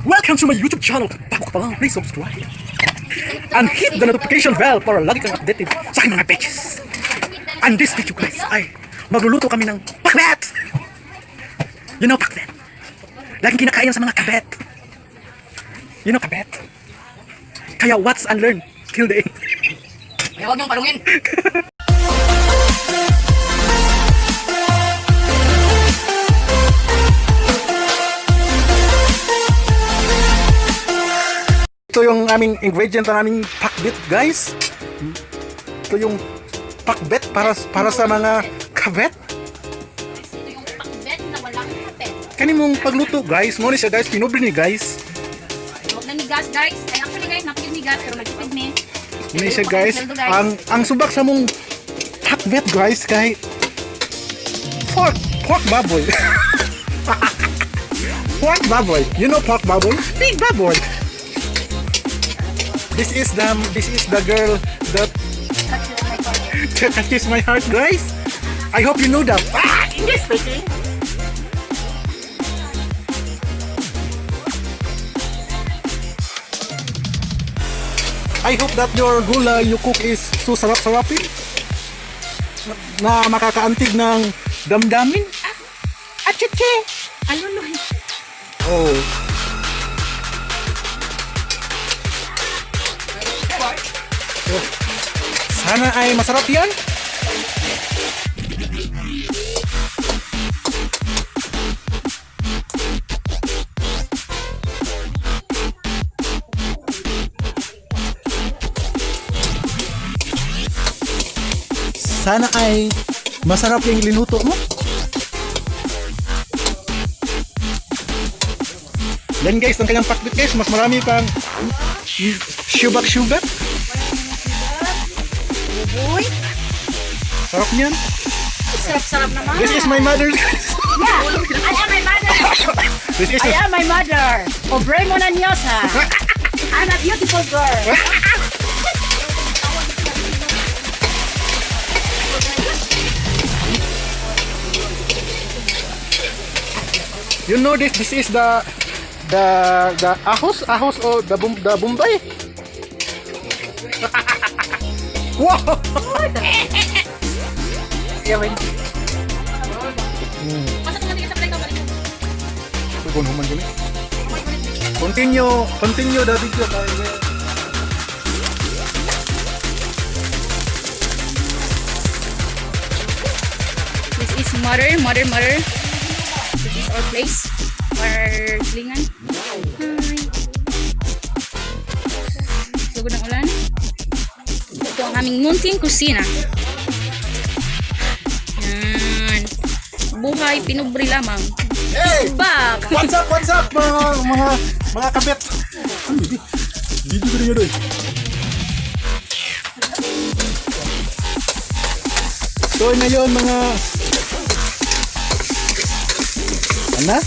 Welcome to my YouTube channel. Bago ka pa lang, please subscribe. And hit the notification bell para lagi kang updated sa aking mga bitches. And this video, guys, ay magluluto kami ng pakbet! You know pakbet? Laging kinakain sa mga kabet. You know kabet? Kaya watch and learn till the end. Kaya huwag niyong palungin. Ito yung aming ingredient ng aming pakbet, guys. Ito yung pakbet para sa mga kabet. Ito yung pakbet na walang kapet. Kani mong pagluto, guys. Mo ni siya, guys. Pinubre ni, guys. Huwag na ni gas, guys. Ay, actually, guys, napigil ni gas, pero nagtipid ni. Mo ni siya, guys. Ang subak sa mong pakbet, guys, kay pork baboy. Pork baboy. You know pork baboy? Big baboy. This is the girl that touches my heart, guys. I hope you know that. Ah, English speaking. I hope that your gulay you cook is so sarap-sarapin na makakaantig ng damdamin. Achiche! Aluloy. Oh. Sana ay masarap yan. Sana ay masarap yung linuto mo. Yan, guys, ang kanyang pakbit, guys, mas marami pang shubak-shubak. Uy, Sarap niyan. sarap-sarap naman. This is my mother, guys. Yeah, I am my mother. This is I am my mother. Obre mo na niyosa. I'm a beautiful girl. You know this is the ahos o the Bombay. Wow! Yeah, wait. Basta kung sa play ka balik. Human kami. Continue, continue the video tayo. This is mother, mother, mother. This is our place. Our silingan. Hi. Sugod ng ulan. Ito ang aming munting kusina. Yan. Buhay, pinubri lamang. Hey! Bak! What's up? What's up, mga kabet? Ano, hindi? Video ko rin yun, eh. So ngayon, mga ano?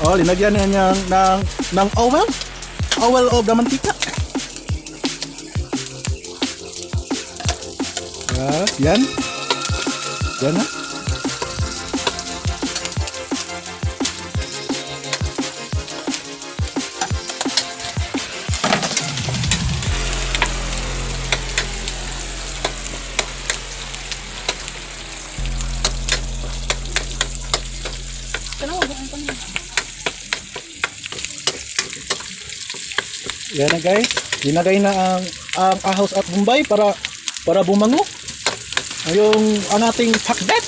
Oh, linagyan na niya ng oil. Oil of the mantika. Yes, yan. Yan na. Yan na, guys. Linagay na ang ahos at Bombay para bumango. Yung ang ating pakbet.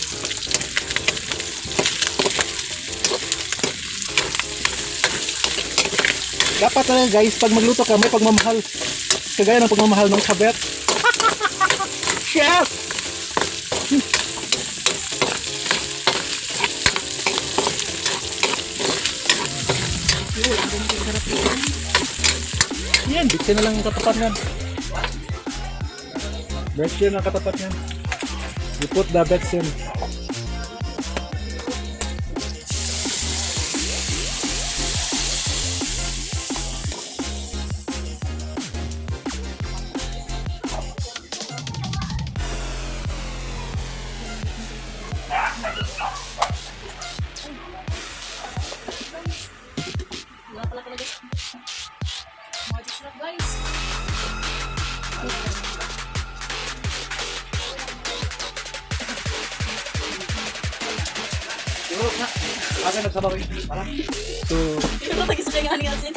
Dapat talaga, guys, pag magluto ka, may pagmamahal. Kagaya ng pagmamahal ng kabet. Chef! Yan, bitsin na lang ang katapat niyan. Betsin ang katapat niyan. You put the betsin. Asa nagsabaw eh? So, Ito tagi sa kanya ani asin.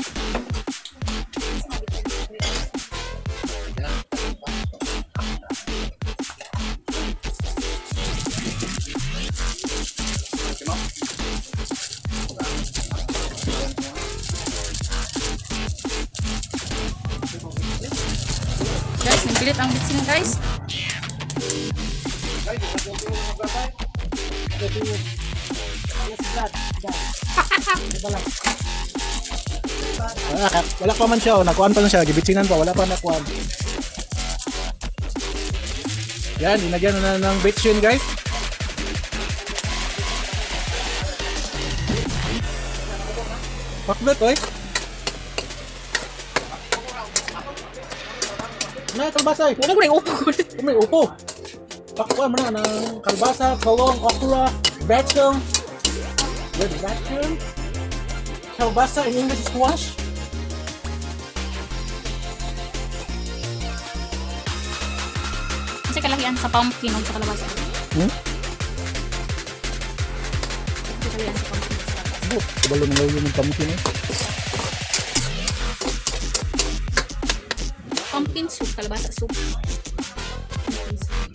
Guys, nagpilit ang bitsin, guys. Wala, wala pa man siya, oh. Nakuan pa lang siya, gibitsinan pa, wala pa nakuan. Yan, inagyan na ng bitsin, guys. Pakbet, oy. Na, kalbasa, eh. Wala ko na yung upo ko. May upo. Pakwan mo na ng kalbasa, kolong, okra, batchong. With batchong. Kalbasa in English is squash. Kasi kalahian sa pumpkin o sa kalabasa. Hmm? Kasi kalahian sa pumpkin o sa kalabasa. Bu, kabalo ng lawyo ng pumpkin eh. Pumpkin soup, kalabasa soup. Pumpkin soup.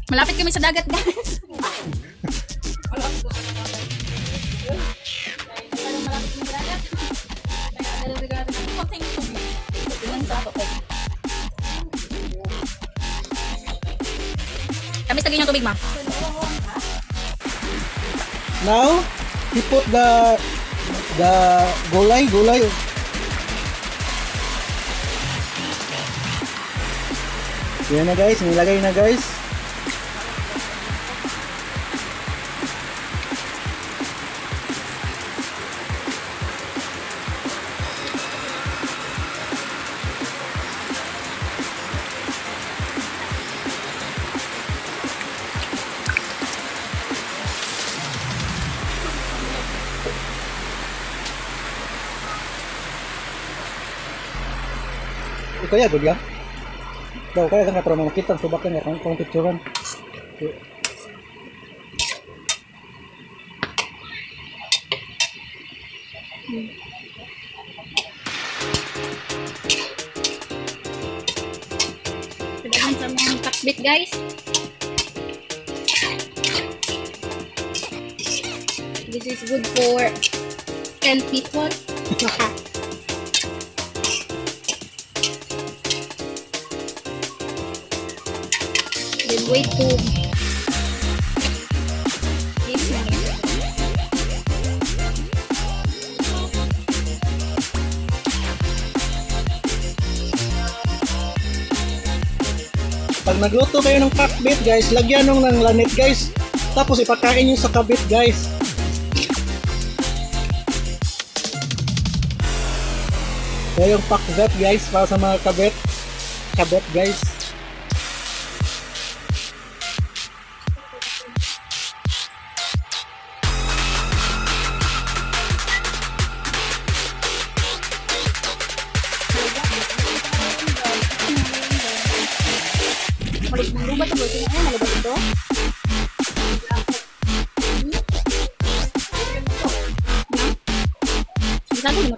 Malapit kami sa dagat, guys. Malapit kami sa dagat. Kaya dalaga natin ang konting tubig. Tingnan sa ato. Kami sa yung tubig, ma. Now, he put the gulay, gulay. Yan na guys, nilagay na guys. Ikaw ya, good ya. Daw kaya ka para makita ang subakan nga kung picturean. Padagan sa mga takbit, guys. This is good for 10 people. Then wait to this one. Pag nagluto kayo ng pakbet guys, lagyan nung ng lanit guys. Tapos ipakain nyo sa kabit guys. Kaya yung pakbet guys, para sa mga kabit. Kabit guys. Malubat ito. Ay, malubat ito. Sabi mo